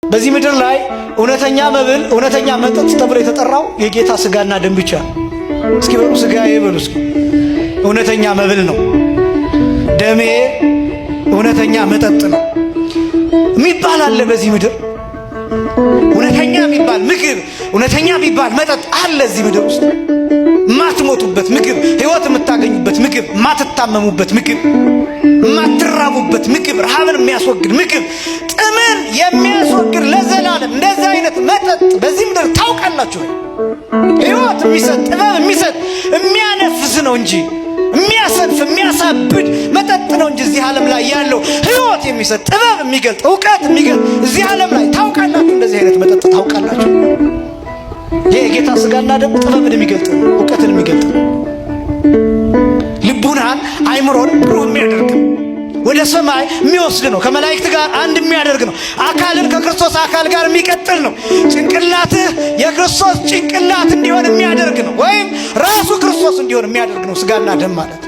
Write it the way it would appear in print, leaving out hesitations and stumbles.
በዚህ ምድር ላይ እውነተኛ መብል እውነተኛ መጠጥ ተብሎ የተጠራው የጌታ ስጋና ደም ብቻ ነው። እስኪ በሉ ስጋዬ በሉ እስኪ። እውነተኛ መብል ነው። ደሜ እውነተኛ መጠጥ ነው የሚባል አለ በዚህ ምድር? እውነተኛ የሚባል ምግብ እውነተኛ የሚባል መጠጥ አለ እዚህ ምድር ውስጥ? የማትሞቱበት ምግብ፣ ሕይወት የምታገኙበት ምግብ፣ የማትታመሙበት ምግብ፣ የማትራቡበት ምግብ፣ ረሃብን የሚያስወግድ ምግብ፣ ጥምን የሚያስወግድ ለዘላለም እንደዚህ አይነት መጠጥ በዚህ ምድር ታውቃላችሁ ወይ? ሕይወት የሚሰጥ፣ ጥበብ የሚሰጥ፣ የሚያነፍስ ነው እንጂ የሚያሰንፍ የሚያሳብድ መጠጥ ነው እንጂ እዚህ ዓለም ላይ ያለው ሕይወት የሚሰጥ፣ ጥበብ የሚገልጥ፣ እውቀት የሚገልጥ እዚህ ዓለም ላይ ታውቃላችሁ? እንደዚህ አይነት መጠጥ ታውቃላችሁ? ይህ የጌታ ስጋና ደም ጥበብን የሚገልጥ ነው፣ እውቀትን የሚገልጥ ነው። ልቡናን አይምሮን ብሩህ የሚያደርግ ነው። ወደ ሰማይ የሚወስድ ነው። ከመላእክት ጋር አንድ የሚያደርግ ነው። አካልን ከክርስቶስ አካል ጋር የሚቀጥል ነው። ጭንቅላትህ የክርስቶስ ጭንቅላት እንዲሆን የሚያደርግ ነው፣ ወይም ራሱ ክርስቶስ እንዲሆን የሚያደርግ ነው። ስጋና ደም ማለት